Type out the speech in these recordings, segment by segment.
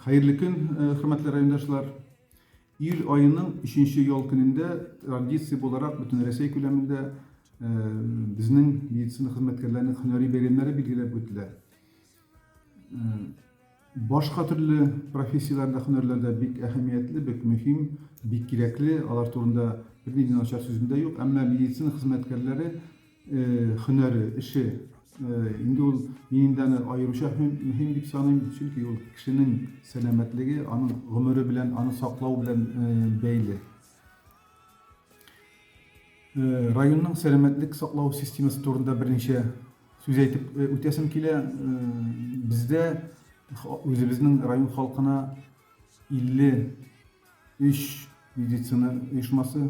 Хәерле көн, хөрмәтле райондашлар. Июль аеның 3 ял көнендә традиция буларак бөтен Рәсәй күләмендә безнең медицина хезмәткәрләренең һөнәри бәйрәмнәре билгеләп үтелә. Башка төрле профессияләр дә, һөнәрләр дә бик әһәмиятле, бик мөһим, бик кирәкле. Алар турында бернинди начар сүзем дә юк. Әмма медицина хезмәткәрләре һөнәре, эше инде ул мин инде аны аеруча мөһим дип саныйм, чөнки ул кешенең сәламәтлеге, аның гомере белән, аны саклау белән бәйле. Районның сәламәтлек саклау системасы турында берничә сүз әйтеп үтәсем килә. Бездә үзебезнең район халкына 53 медицина оешмасы,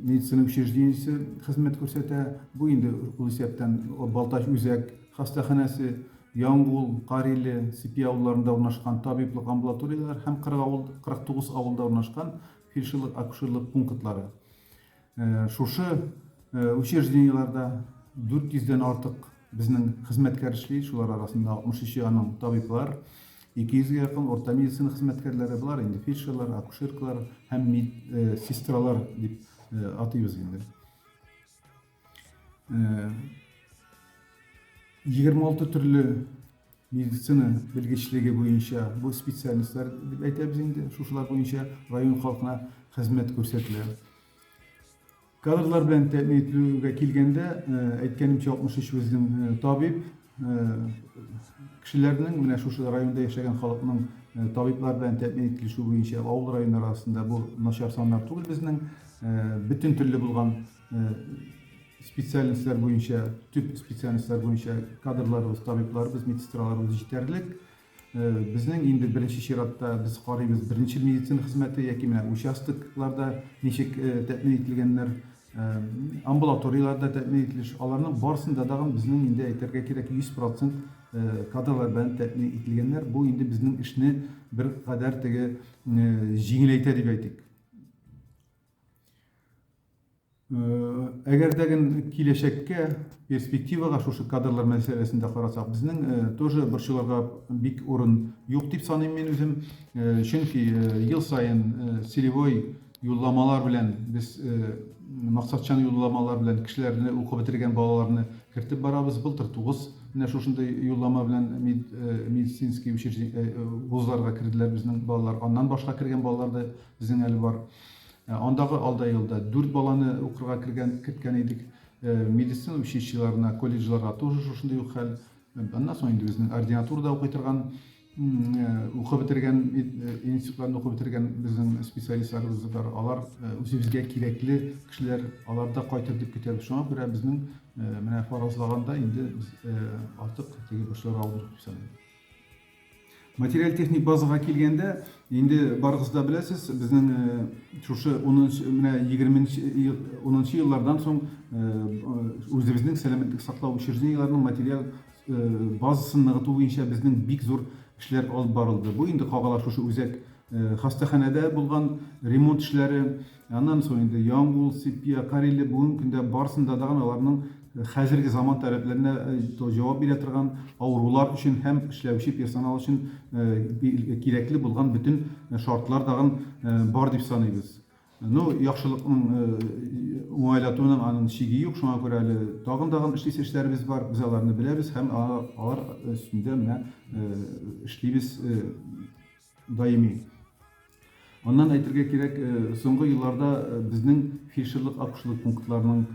медицина учреждениесе хезмәт күрсәтә. Бу инде ул исәптән Балтач үзәк хастаханәсе, Яңгул, Кариле, Сепия авылларында урнашкан табиблык амбулаторияләр һәм 40 авыл, 49 авылда урнашкан фельдшерлык-акушерлык пунктлары. Шушы учреждениеләрдә 400 дән артык безнең хезмәткәр эшли, шулар арасында 63 аның табиблар, 200 гә якын урта медицина хезмәткәрләре, болар инде фельдшерлар, акушеркалар һәм медсестралар дип атыйбыз инде. 26 төрле медицина белгечлеге буенча бу специальностьлар дип әйтәбез инде, шушылар буенча район халкына хезмәт күрсәтелә. Кадрлар белән тәэмин ителүгә килгәндә, әйткәнемчә, 63 безнең табиб, кешеләрнең менә шушы районда яшәгән халыкның табиблар белән тәэмин ителешү буенча авыл районнары арасында бу начар саннар түгел безнең. Бөтен төрле булган специальностьлар буенча, төп специальностьлар буенча кадрларыбыз, табибларыбыз, медсестраларыбыз җитәрлек. Безнең инде беренче чиратта без карыйбыз беренчел медицина хезмәте яки менә участокларда ничек тәэмин ителгәннәр, амбулаторияләрдә тәэмин ителеш, аларның барысында тагын безнең инде әйтергә кирәк 100% кадрлар белән тәэмин ителгәннәр. Бу инде безнең эшне бер кадәр теге җиңеләйтә дип әйтик. Әгәр дә киләчәккә, перспективага шушы кадрлар мәсьәләсендә карасак, безнең тоже борчылырга бик урын юк дип саныйм мин үзем. Чөнки ел саен целевой юлламалар белән без максатчан юлламалар белән кешеләрне укып бетергән балаларны кертеп барабыз. Былтыр 9 менә шушындый юллама белән медицинский учреждение вузларга керделәр безнең балалар. Аннан башка кергән балалар да безнең әле бар. Андагы алда елда дүрт баланы укырга кергән, керткән идек. Медицина училищеларына, колледжларга тоже шушындый ук хәл. Аннан соң инде безнең ординатурада укый торган, укып бетергән, институтларны укып бетергән безнең специалистларыбыз бар. Алар үзебезгә кирәкле кешеләр, алар да кайтыр дип көтәбез. Шуңа күрә безнең менә фаразлаганда инде без артык теге борчылырга урын юк дип саныйм. Материаль-техник базага килгәндә, инде барыгыз да беләсез, безнең шушы 10 менә 20 10 еллардан соң үзебезнең сәламәтлек саклау учреждениеләренең материаль базасын ныгыту буенча безнең бик зур эшләр алып барылды. Бу инде кагыла шушы үзәк хастаханәдә булган ремонт эшләре, Аннан соң инде Яңгул, Сепия, Кариле бүгенге көндә барысында да аларның хәзерге заман таләпләренә җавап бирә торган авырулар өчен һәм эшләүче персонал өчен кирәкле булган бөтен шартлар тагын бар дип саныйбыз. Ну, яхшылыкның уңайлатуның аның чиге юк, шуңа күрә әле тагын тагын эшлисе эшләребез бар, без аларны беләбез һәм алар өстендә менә эшлибез даими. Аннан әйтергә кирәк, соңгы елларда безнең фельдшерлык-акушерлык пунктларының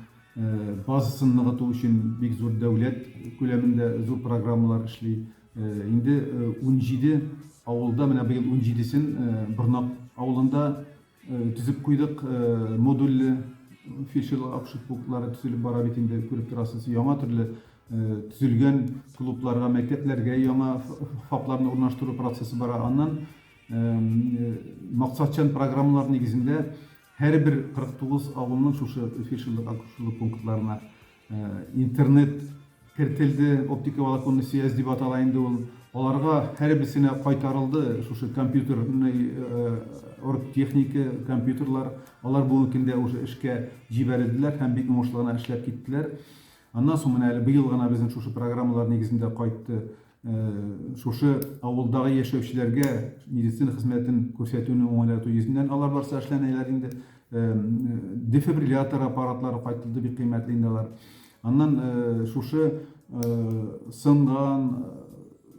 базасын ныгыту өчен бик зур дәүләт күләмендә зур программалар эшли. Инде 17 авылда, менә быел 17-сен Борнак авылында төзеп куйдык, модульле фельдшерлык-акушерлык пунктлары төзелеп бара бит инде, күреп торасыз, яңа төрле төзелгән клубларга, мәктәпләргә яңа ФАПларны урнаштыру процессы бара. Аннан максатчан программалар нигезендә һәрбер 49 авылның шушы фельдшерлык-акушерлык пунктларына интернет кертелде, оптико-волоконный связь дип атала инде ул. Аларга һәрберсенә кайтарылды шушы компьютерный оргтехника, компьютерлар. Алар бүгенге көндә уже эшкә җибәрелделәр һәм бик уңышлы гына эшләп киттеләр. Аннан соң менә әле быел гына безнең шушы программалар нигезендә кайтты. Шушы авылдагы яшәүчеләргә медицина хезмәтен күрсәтүне уңайлату йөзеннән алар барсы эшләнәләр инде. Дефибриллятор аппаратлары кайтылды, бик кыйммәтле инде алар. Аннан шушы сынган,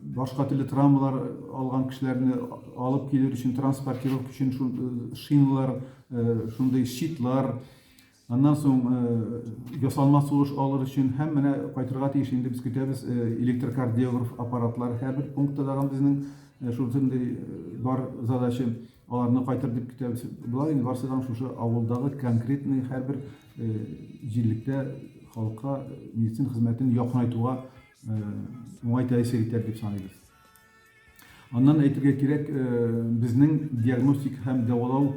башка төрле травмалар алган кешеләрне алып килер өчен, транспортировка өчен шиналар, шундый щитлар, аннан соң ясалма сулыш алыр өчен һәм менә кайтырга тиеш инде без көтәбез электрокардиограф аппаратлар һәрбер пунктта дагы безнең шушындый бар задача аларны кайтыр дип көтәбез. Болар инде барысы да шушы авылдагы конкретный һәрбер җирлектә халыкка медицина хезмәтен якынайтуга уңай тәэсир итәр дип саныйбыз. Аннан әйтергә кирәк, безнең диагностик һәм дәвалау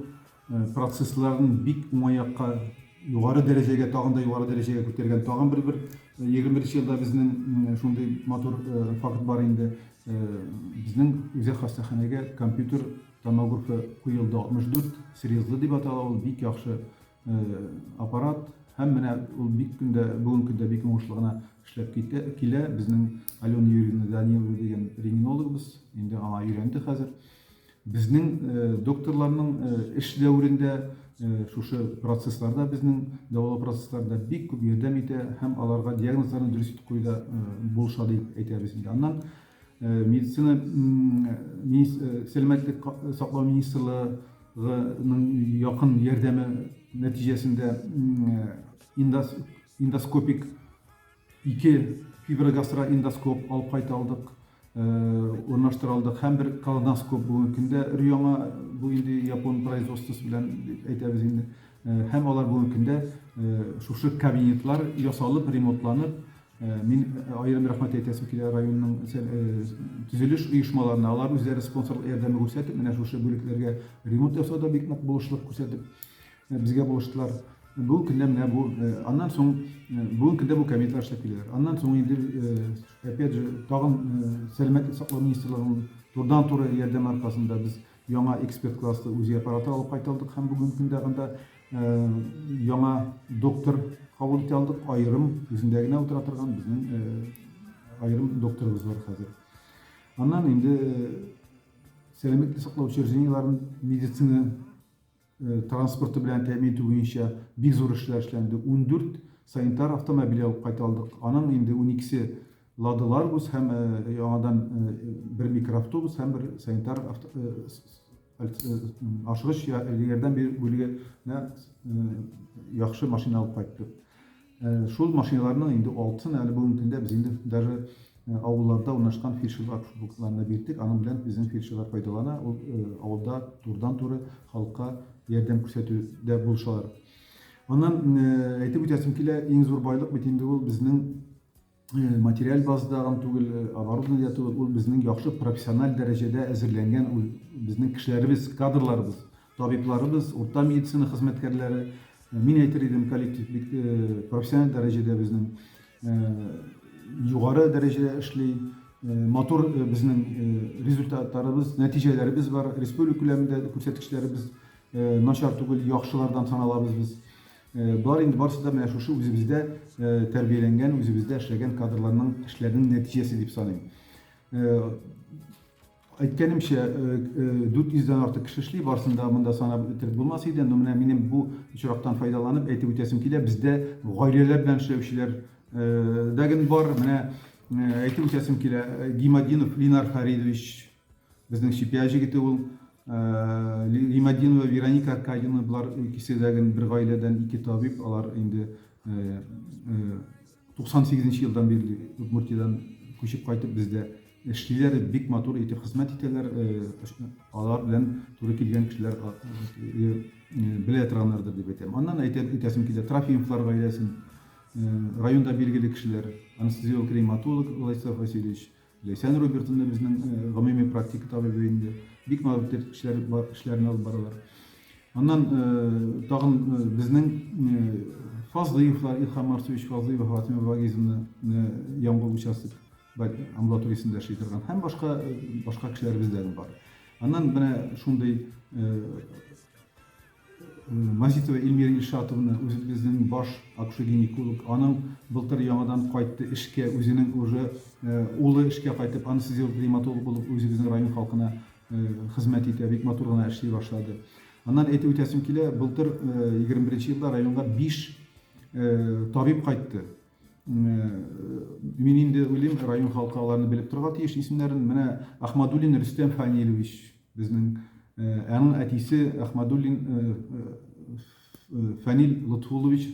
процессларын бик уңай якка, югары дәрәҗәгә, тагын да югары дәрәҗәгә күтәргән тагын бер бер 21 елда безнең шундый матур факт бар инде. Безнең үзәк хастаханәгә компьютер томографы куелды, 64 срезлы дип атала ул, бик яхшы аппарат һәм менә ул бик көндә, бүгенге көндә бик уңышлы гына эшләп китә, килә. Безнең Алена Юрьевна Данилова дигән рентгенологыбыз инде аңа өйрәнде хәзер. Безнең докторларның эш дәверендә шушы процессларда безнең дәвалау процессларында бик күп ярдәм итә һәм аларга диагнозларны дөрес итеп куюда булыша дип әйтәбез инде. Аннан медицина сәламәтлек саклау министрлыгының якын ярдәме нәтиҗәсендә эндоскопик ике фиброгастроэндоскоп алып кайта алдык, урнаштыра алдык һәм бер колоноскоп бүгенге көндә өр-яңа, бу инде япон производствосы белән дип әйтәбез инде. Һәм алар бүгенге көндә шушы кабинетлар ясалып, ремонтланып, мин аерым рәхмәт әйтәсем килә районның төзелеш оешмаларына, алар үзләре спонсорлык ярдәме күрсәтеп, менә шушы бүлекләргә ремонт ясауда бик нык булышлык күрсәтеп, безгә булыштылар. Бүгенге көндә менә бу, аннан соң бүгенге көндә бу кабинетлар эшләп киләләр. Аннан соң инде, опять же, тагын сәламәтлек саклау министрлыгының турыдан-туры ярдәме аркасында без яңа эксперт класслы УЗИ аппараты алып кайта алдык һәм бүгенге көндә анда яңа доктор кабул итә алдык. Аерым үзендә генә утыра торган безнең аерым докторыбыз бар хәзер. Аннан инде сәламәтлек саклау учреждениеләрен медицина транспорты белән тәэмин итү буенча бик зур эшләр эшләнде. 14 санитар автомобиль алып кайта алдык. Аның инде 12-се Лада Ларгус һәм яңадан бер микроавтобус һәм бер санитар ашыгыч ярдәм бирү бүлегенә яхшы машина алып кайттык. Шул машиналарның инде алтысын әле бүгенге көндә без инде даже авылларда урнашкан фельдшерлар пунктларына бирдек. Аның белән безнең фельдшерлар файдалана. Ул авылда турыдан-туры халыкка ярдәм күрсәтүдә булышалар. Аннан әйтеп үтәсем килә, иң зур байлык бит инде ул безнең материаль базада гына түгел, оборудование түгел, ул безнең яхшы профессиональ дәрәҗәдә әзерләнгән безнең кешеләребез, кадрларыбыз, табибларыбыз, урта медицина хезмәткәрләре. Мин әйтер идем, коллектив бик профессиональ дәрәҗәдә безнең югары дәрәҗәдә эшли. Матур безнең результатларыбыз, нәтиҗәләребез бар. Республика күләмендә күрсәткечләребез начар түгел, яхшылардан саналабыз без. Болар инде барысы да менә шушы үзебездә тәрбияләнгән, үзебездә эшләгән кадрларның эшләренең нәтиҗәсе дип саныйм. Әйткәнемчә, 400 дән артык кеше эшли, барысын да монда санап бетереп булмас иде, но менә минем бу очрактан файдаланып әйтеп үтәсем килә, бездә гаиләләр белән эшләүчеләр дәген бар. Менә әйтеп үтәсем килә, Гимадинов Линар Фәридович, безнең Чепья җегете ул. Гимадинова Вероника Аркадьевна, болар икесе дәген бер гаиләдән ике табиб, алар инде 98 нче елдан бирле Удмуртиядән күчеп кайтып бездә эшлиләр, бик матур итеп хезмәт итәләр. Алар белән туры килгән кешеләр белә торганнардыр дип әйтәм. Аннан әйтә үтәсем килә Трофимовлар гаиләсен, районда билгеле кешеләр, анестезиолог-реаниматолог Владислав Васильевич, Ләйсән Робертовна безнең гомуми практика табибы инде. Бик матур итеп эшләр, эшләрен алып баралар. Аннан тагын безнең Фазлыевлар, Илһам Марсович Фазлыев, Фатима Вагизовна Яңгул участок амбулаториясендә эшли торган һәм башка башка кешеләребез дә бар. Аннан менә шундый Мазитова Эльмира Илшатовна, үзебезнең баш акушер-гинеколог, аның былтыр яңадан кайтты эшкә, үзенең уже улы эшкә кайтып, анестезиолог-реаниматолог булып үзебезнең район халкына хезмәт итә, бик матур гына эшли башлады. Аннан әйтеп үтәсем килә, былтыр 21 елда районга 5 табиб кайтты. Мин инде уйлыйм, район халкы аларны белеп торырга тиеш исемнәрен. Менә Ахмадуллин Рөстәм Фанилевич безнең, аның әтисе Ахмадуллин Фәнил Лотфуллович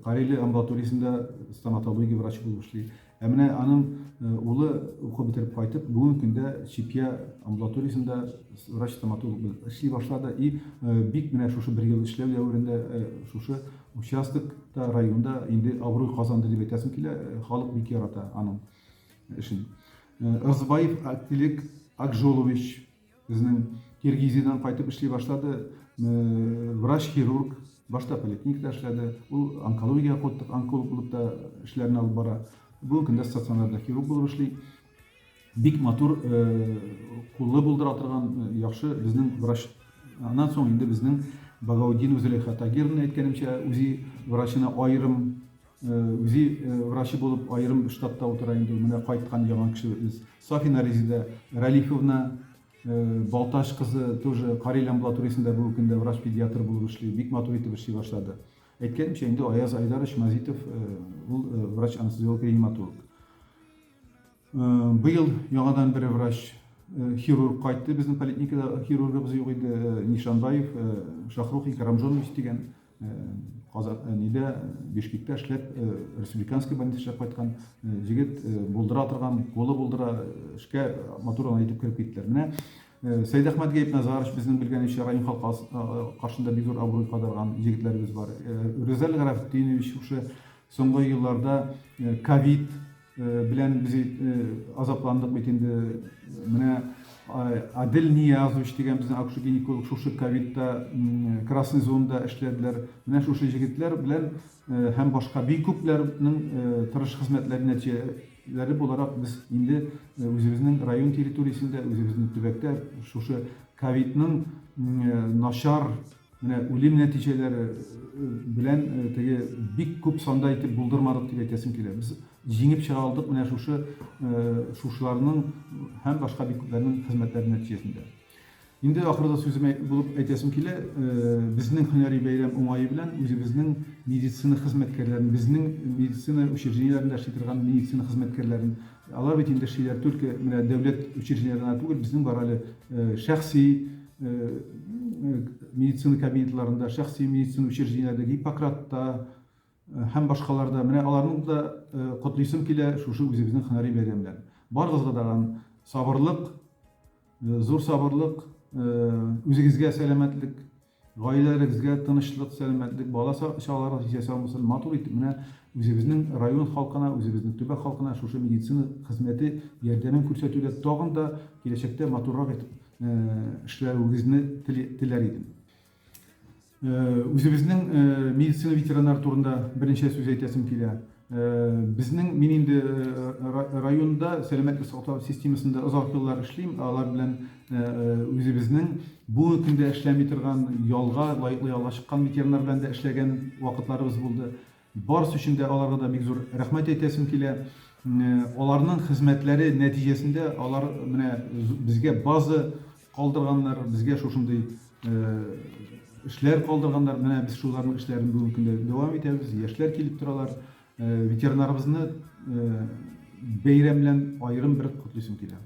Кариле амбулаториясендә стоматология врачы булып эшли. Ә менә аның улы укып бетереп кайтып, бүгенге көндә Чепья амбулаториясендә врач-стоматолог булып эшли башлады. И бик менә шушы бер ел эшләү дәверендә шушы участокта, районда инде абруй казанды дип әйтәсем килә. Халык бик ярата аның эшен. Ырзбаев Актилек Акжолович безнең Киргизиядән кайтып эшли башлады. Врач-хирург, башта поликлиникада эшләде. Ул онкология онколог булып та эшләрен алып бара. Бүгенге көндә стационарда хирург булып эшли. Бик матур, куллы булдыра торган яхшы безнең врач. Аннан соң инде безнең Багаудинова Зөләйха Тагировна, әйткәнемчә, үзе врачына аерым, үзе врачы булып аерым штатта утыра инде ул. Менә кайткан яңа кешебез. Сафина Резеда Рәлифовна, Балтач кызы, тоже Карел амбулаториясендә бүгенге көндә врач-педиатр булып эшли, бик матур итеп эшли башлады. Әйткәнемчә, инде Аяз Айдарович Мазитов, ул врач-анестезиолог-реаниматолог. Быел яңадан бер врач хирург кайтты. Безнең поликлиникада хирургыбыз юк иде. Нишанбаев Шахрух Икрамжонович дигән Казак нидә Бишкекта эшләп, республиканский больница эшләп кайткан җегет, булдыра торган, кулы булдыра, эшкә матур гына итеп кереп киттеләр. Менә Сәйдәхмәт Гәйпназарович безнең белгәнебезчә район халкы каршында бик зур абруй казанган җегетләребез бар. Рүзәл Гарафетдинович шушы соңгы елларда ковид белән без азапландык бит инде. Менә Адель Ниязович дигән безнең акушер-гинеколог шушы ковидта красный зонада эшләделәр. Менә шушы җегетләр белән һәм башка бик күпләрнең тырыш хезмәтләре нәтиҗәләре буларак без инде үзебезнең район территориясендә, үзебезнең төбәктә шушы ковидның начар Менә үлем нәтиҗәләре белән теге бик күп санда итеп булдырмадык дип әйтәсем килә. Без җиңеп чыга алдык менә шушы шушыларның һәм башка бик күпләрнең хезмәтләре нәтиҗәсендә. Инде ахырда сүзем булып әйтәсем килә, безнең һөнәри бәйрәм уңае белән үзебезнең медицина хезмәткәрләрен, безнең медицина учреждениеләрендә эшли торган медицина хезмәткәрләрен, алар бит инде эшлиләр только менә дәүләт учреждениеләрендә түгел, безнең бар әле шәхси медицина кабинетларында, шәхси медицина учреждениеләрендә, Гиппократта һәм башкаларда. Менә аларның да котлыйсым килә шушы үзебезнең һөнәри бәйрәм белән. Барыгызга да сабырлык, зур сабырлык, үзегезгә сәламәтлек, гаиләләрегезгә тынычлык, сәламәтлек, бала чагаларыгыз исән сау булсын. Матур итеп менә үзебезнең район халкына, үзебезнең төбәк халкына шушы медицина хезмәте ярдәмен күрсәтүдә тагын да киләчәктә матуррак итеп эшләвегезне теләр идем. Үзебезнең медицина ветераннары турында берничә сүз әйтәсем килә. Безнең, мин инде районда сәламәтлек саклау системасында озак еллар эшлим, алар белән үзебезнең бүгенге көндә эшләми торган, ялга, лаеклы ялга чыккан ветераннар белән дә эшләгән вакытларыбыз булды. Барысы өчен дә аларга да бик зур рәхмәт әйтәсем килә. Аларның хезмәтләре нәтиҗәсендә алар менә безгә база калдырганнар, безгә шушындый эшләр калдырганнар. Менә без шуларның эшләрен бүгенге көндә дәвам итәбез. Яшьләр килеп торалар. Ветераннарыбызны бәйрәм белән аерым бер котлыйсым килә.